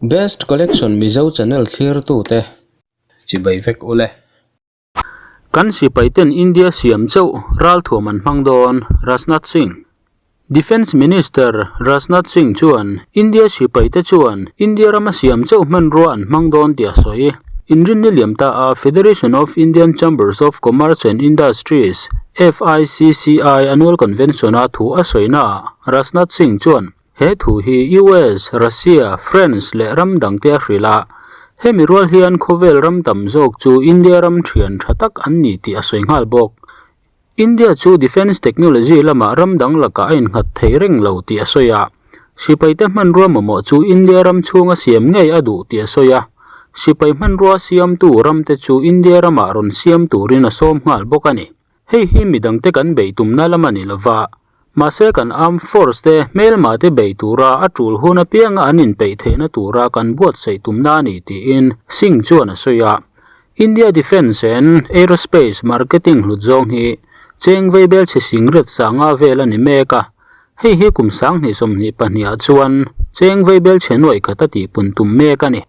Best Collection Mizo channel thlirtute chibai vek ule. Kan sipaiten India siam chauh ralthuam an hmang dawn, Rajnath Singh. Defence Minister Rajnath Singh chuan India sipaite chuan India rama siam chauh hmanrua an hmang dawn tih a sawi. Inrinni liam ta a Federation of Indian Chambers of Commerce and Industries, FICCI, Annual Convention-a thu a sawinaah Rajnath Singh chuan He thu hi US, Russia, France leh ram dangte a hrilh a, hemi rual hian khawvel ram tam zawk chu India ram thian tha tak an ni tih a sawi nghal bawk. India chu defence technology lamah ram dang lakah a innghat thei reng lo tih a sawi a, sipaite hmanrua mamawh chu India ram chhunga siam ngei a duh tih a sawi a, sipai hmanrua siamtu ramte chu India ramah rawn siam turin a sawm nghal bawk a ni. Hei hi midangte kan beih tumna lam a ni lova, mahse kan armed force te hmelma te bei tura a tul hun apianga an inpeih theihna tura kan buatsaih tumna a ni tiin Singh chuan a sawi a. India Defence and Aerospace Marketing hlut zawng hi cheng veibel chhe singret sanga vel a ni mek a, hei hi kum 2022 ah chuan cheng veibel chhe nuaih khat a tihpun tum mek a ni.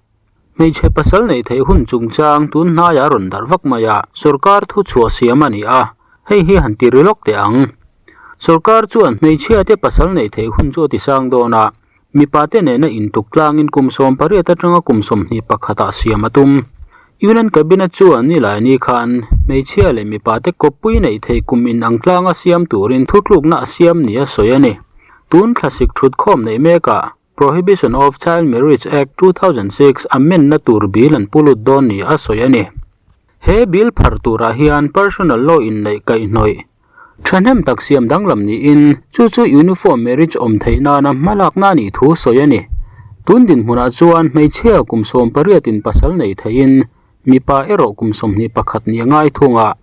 Hmeichhe pasal neih theih hun chungchang tun hnaiah a rawn darh vak mai a, sorkar thu chhuah siam a ni a, hei hi han ti ri lawk teh ang. Sorkar chuan hmeichhia te pasal neih theih hun chu a ti sang dawn a, mipa te nena intuk tlangin kum 18 atanga kum 21 ah siam a tum. Union Cabinet chuan Nilaini khan hmeichhia leh mipa te kawppui neih theih kum inang tlanga siam turin thutlukna a siam ni a sawi a ni. Tun thlasik thutkhawm neih mekah Prohibition of Child Marriage Act, 2006 amendna tur bill an pu lut dawn ni a sawi a ni. He bill phar turah hian personal law inneih kaihhnawih thahnem tak siam danglam niin chu chu uniform marriage awm theih nana hmalakna a nih thu sawi a ni. Tun dinhmunah chuan hmeichhia kum 18 in pasal nei theihin Mipa erawh kum 21 ni a ngai thung a.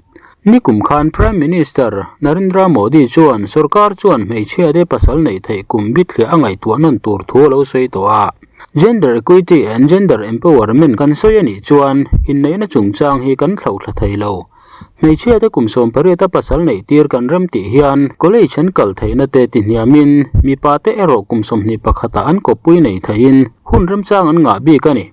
Nikum khan Prime Minister Narendra Modi chuan sorkar chuan hmeichhia te pasal neih theih kum bithliah a ngaihtuah nawn tur thu a lo sawi tawh a. Gender equity and gender empowerment kan sawi a nih chuan inneihna chungchang hi kan thlauhthla thei lo. Hmeichhia te kum 18 a pasal neih tir kan rem tih hian college an kal theihna te ti hniamin mipa te erawh kum 21 ah an kawppui nei theiin hun remchang an ngah bik a ni.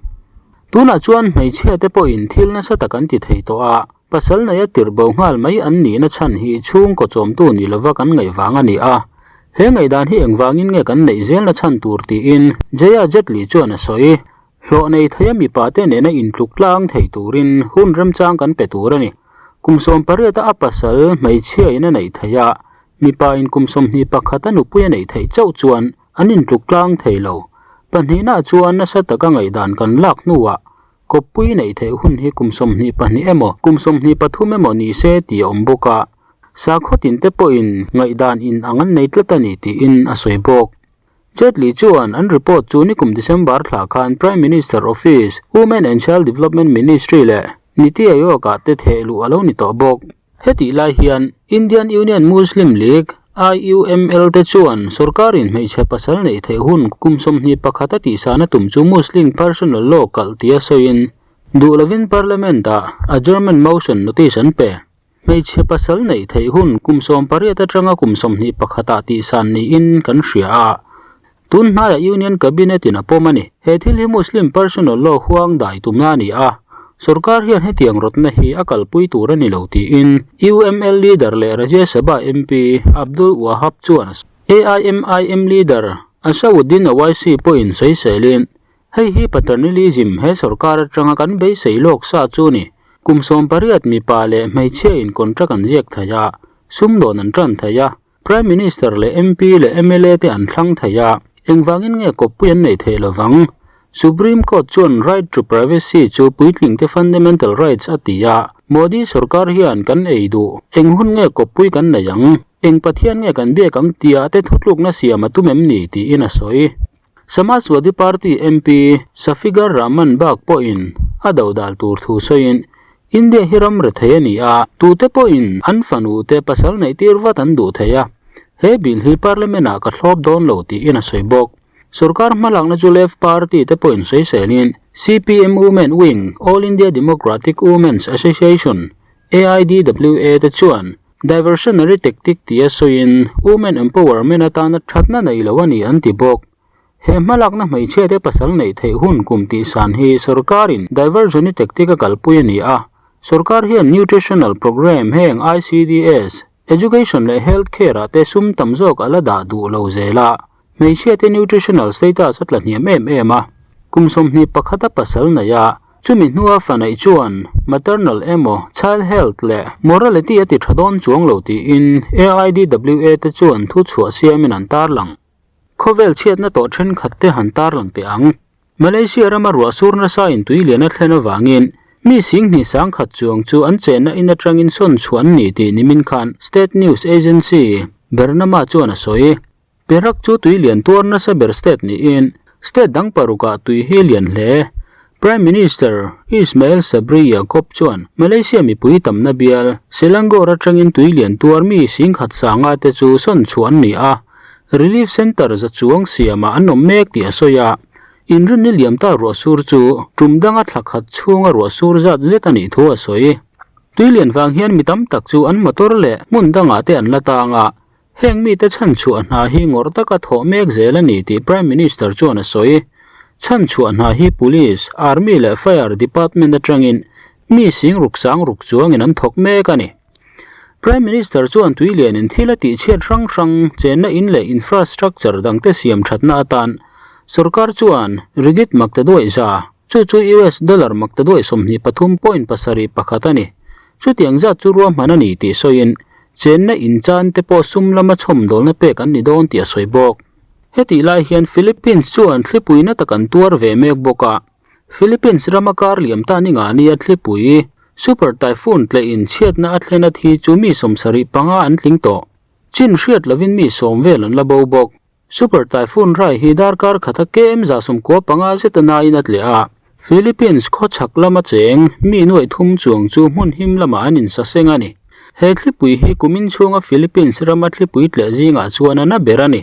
Tunah chuan hmeichhia te pawhin thil nasa tak an ti thei tawh a, pasal neia tirh bo nghal mai an nihna chhan hi chhungkaw chawmtu ni lova kan ngaih vang a ni a. He ngaihdan hi engvangin nge kan neih zelna chhan tur tiin Jaya Jaitley chuan a sawi. Hlawh nei theia mipa te nena intluk tlang thei turin hun remchang kan pe tur a ni. Kum 18 a a pasal hmeichhia in a neih theih a, mipa in kum 21 a nupui a neih theih chauh chuan An intluk tlang thei lo. Pahnihna chuan nasa taka ngaihdan kan lak hnuah kawppui neih theih hun hi kum 22 emaw kum 23 emaw ni se tih a awm bawk a, sakhaw tinte pawhin ngaihdan in ang an nei tlat a ni tiin a sawi bawk. Jaitley chuan an report chu nikum December thla khan Prime Minister Office, Women and Child Development Ministry leh Niti Aayog-ah te theh luh a lo ni tawh bawk. Hetih lai hian Indian Union Muslim League, IUML, te chuan sorkarin hmeichhe pasal neih theih hun kum 21 a tihsana tum chu Muslim personal law kalh tia sawiin duh lovin Parliament-ah adjournment motion notice an pe. Hmeichhe pasal neih theih hun kum 18 atanga kum 21 ah tihsan niin kan hria a, tun hnaiah Union Cabinet-in a pawm a ni. He thil hi Muslim personal law huang dai tumna a ni a. Sorkar hian hetiang rawtna hi a kalpui tur a ni lo tiin UML leader leh Rajya Sabha MP Abdul Wahab chuan a sawi. AIMIM leader Asaduddin Owaisi pawhin sawiselin, Hei hi paternalism he sorkar atanga kan beisei lawk sa chu ni. Kum 18 mipa leh hmeichhia in contract an ziak thei a, sumdawn an tan thei a, Prime Minister leh MP leh mla te an thlang thei a, engvangin nge kawppui an neih theih lovang? Supreme Court chuan right to privacy chu puitling te fundamental rights a ti a, Modi sorkar hian kan ei duh, eng hun nge kawppui kan nei ang, eng Pathian nge kan biak ang tia te thutlukna siam a tum em ni tiin a sawi. Samajwadi Party MP Shafiqur Rahman bak pawhin a dodal tur thu sawiin, India hi ram rethei a ni a, tute pawhin an fanu te pasal neih tir vat an duh thei a, he bill hi Parliament-ah ka thlawp dawn lo tiin a sawi bawk. Sorkar hmalakna chu Left Party te pawhin sawiselin, CPM Women Wing, All India Democratic Women's Association, AIDWA, te chuan Diversionary tactic tia sawiin women empowerment atana thatna nei lo a ni an ti bawk. He hmalakna hmeichhiate pasal neih theih hun kum tihsan hi sorkarin diversion tactic a kalpui a ni a. Sorkar hian nutritional programme heng ICDS, education leh health care ah te sum tam zawk a la dah duh lo zel a. Hmeichhiate nutritional status a tla hniam em em a. Kum 21 a pasal neih a, chumi hnua fa neih chuan maternal emaw child health leh morality a ti tha dawn chuang lo tiin AIDWA te chuan thuchhuah siamin an tarlang. Khawvel chhiatna tawh thenkhat te han tarlang teh ang. Malaysia rama ruah sur nasa in tui lian a thlen avangin mi singhnih sangkhat chuang chu an chenna in atangin sawn chhuah an ni tih nimin khan State News Agency, Bernama chuan a sawi. Perak chu tui lian tuar nasa ber state niin state dang parukah tui hi lian hle. Prime Minister Ismail Sabri Yaakob chuan Malaysia mipui tamna bial Selangor atangin tui lian tuar mi singkhat sanga te chu sawn chhuah an ni a, Relief Centre za chuang siamah an awm mek tih a sawi a. Inrinni liam ta ruah sur chu tum danga thla khat chhunga ruah sur zat zet a nih thu a sawi. Tui lian vang hian mi tam tak chu an motor leh hmun dangah te an la tang a, Heng mite chhanchhuah hna hi ngawrh taka thawh mek zel a ni tih Prime Minister chuan a sawi. Chhanchhuah hna hi Police, Army leh Fire Department atangin mi sing ruk sang ruk chuangin an thawk mek a ni. Prime Minister chuan tuilianin thil a tihchhiat hrang hrang chenna in leh infrastructure dangte siam thatna atan sorkar chuan ringgit maktaduaih za, chu chu US dollar maktaduaih 23.71 a ni. Chutiang zat chu ruahman a ni tih sawiin Chenna inchan te pawh sum lama chhawmdawlna pek an ni dawn tih a sawi bawk. Hetih lai hian Philippines chuan thlipui na tak an tuar ve mek bawk a. Philippines rama kar liam ta ni nga nia thlipui Super Typhoon tlehin chhiatna a thlen a thi chu mi 75 an tling tawh. Chin hriat lovin mi 10 vel an la bo bawk. Super Typhoon Rai hi darkar khata KM 95 zet a nain a tleh a, Philippines khawchhak lama cheng mi nuaih thum chuang chu hmun him lamah an insaseng a ni. He thlipui hi kumin chhunga Philippines rama thlipui tleh zingah chuan a na ber a ni.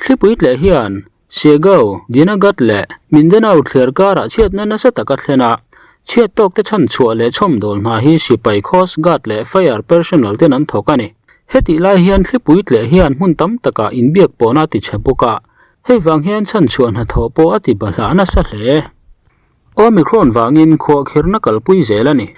Thlipui tleh hian Siargao, Dinagat leh Mindanao thliar karah chhiatna nasa tak a thlen a, chhiat tawkte chhanchhuah leh chhawmdawl hna hi sipai Coast Guard leh Fire personnel ten an thawk a ni. Hetih lai hian thlipui tleh hian hmun tam takah inbiak pawhna a ti chhe bawk a, hei vang hian chhanchhuah hnathawh pawh a ti bahlah nasa hle. Omicron vangin khuahkhirhna kalpui zel a ni.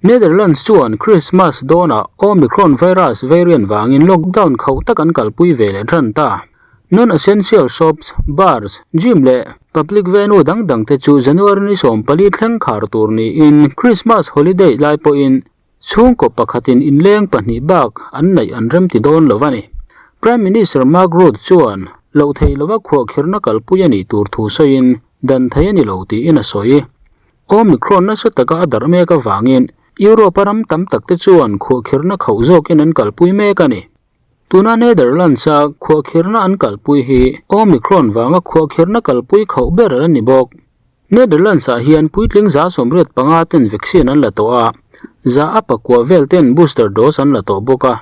Netherlands chuan Christmas dawnah Omicron virus variant vangin lockdown khauh tak an kalpui ve leh tan ta. Non-essential shops, bars, gym leh public venue dang dangte chu January ni 14 thleng khar tur niin Christmas holiday lai pawhin Chhungkaw pakhatin inleng pahnih bak an neih an remti dawn lo a ni. Prime Minister Mark Rutte chuan loh theih lova khuahkhirhna kalpui a nih tur thu sawiin dan thei a ni lo tiin a sawi. Omicron nasa taka a darh mek avangin Europe-a ram tam takte chuan khuahkhirhna khauh zawkin an kalpui mek a ni. Tuna Netherlands-a khuahkhirhna an kalpui hi Omicron vanga khuahkhirhna kalpui khauh ber a ni bawk. Netherlands-ah hian puitling 85 ten vaccine an la tawh a, 109 vel ten booster dose an la tawh bawk a.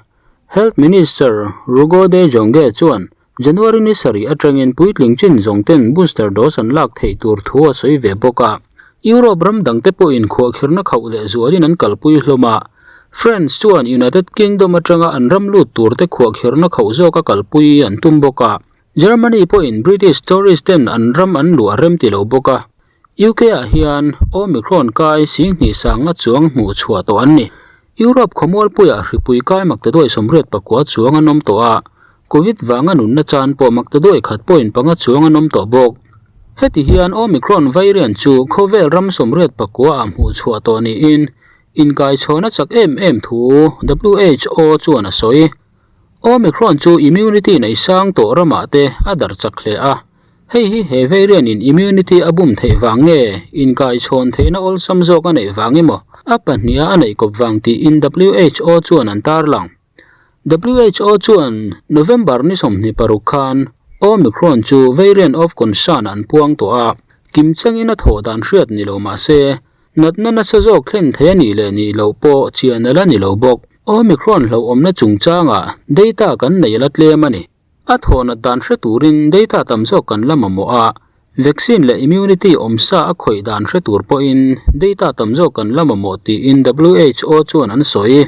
Health Minister Rugo de Jonge chuan January ni sarih atangin puitling chin zawng ten booster dose an lak theih tur thu a sawi ve bawk a. Europe ram dangte pawhin khuahkhirhna khauh leh zualin an kalpui hlawm a. France chuan United Kingdom atanga an ram lut turte khuahkhirhna khauh zawka kalpui an tum bawk a. Germany pawhin British tourist ten an ram an luah rem ti lo bawk a, UK ah hian Omicron kai singhnih sanga chuang hmuh chhuah tawh an ni. Europe khawmualpuiah hripui kai maktaduai 89 chuang an awm tawh a, Covid vanga nunna chan pawh maktaduai khat pawhin panga chuang an awm tawh bawk. Heti hian Omicron variant chu khawvel ram 89 ah hmuh chhuah tawh niin inkaichhawn a chak em em thu WHO chuan a sawi. Omicron chu immunity nei sang tawh ramah te a darh chak hle a, hei hi he variant in immunity a bum theih vang nge inkaichhawn theihna awlsam zawk a neih vang emaw a pahniha a neih kawp vang tiin WHO chuan an tarlang. WHO chuan November ni 26 khan Omicron chu variant of concern an puang tawh a, kimchangin a thawh dan hriat ni lo mah se natna nasa zawk thlen thei a nih leh nih loh pawh chian a la ni lo bawk. Omicron hlauhawmna chungchangah data kan nei la tlem a ni. A thawhnat dan hre turin data tam zawk kan la mamawh a, vaccine leh immunity awmsa a khawih dan hre tur pawhin data tam zawk kan la mamawh tiin WHO chuan an sawi.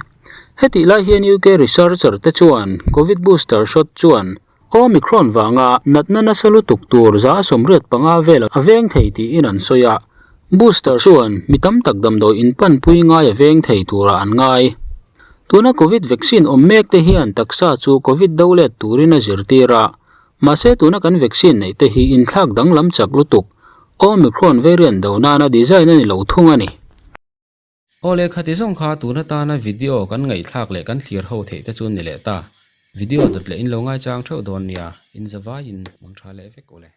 Hetih lai hian UK researcher te chuan Covid booster shot chuan. Omicron vanga natna nasa lutuk tur 85 vel a veng thei tiin an sawi a, booster chuan mi tam tak damdawi inpanpui ngai a veng thei turah an ngai. Tuna Covid vaccine awm mek te hian taksa chu Covid do let turin a zirtir a, mahse tuna kan vaccine neih te hi inthlak danglam chak lutuk Omicron variant do nana design a ni lo thung a ni. Aw leh khati zawng kha tun atana video kan ngaihthlak leh kan thlir ho theih te chu ni leh ta. Video dawt leh in lo ngaichang theuh dawn nia, in zavaiin mang tha leh vek u le.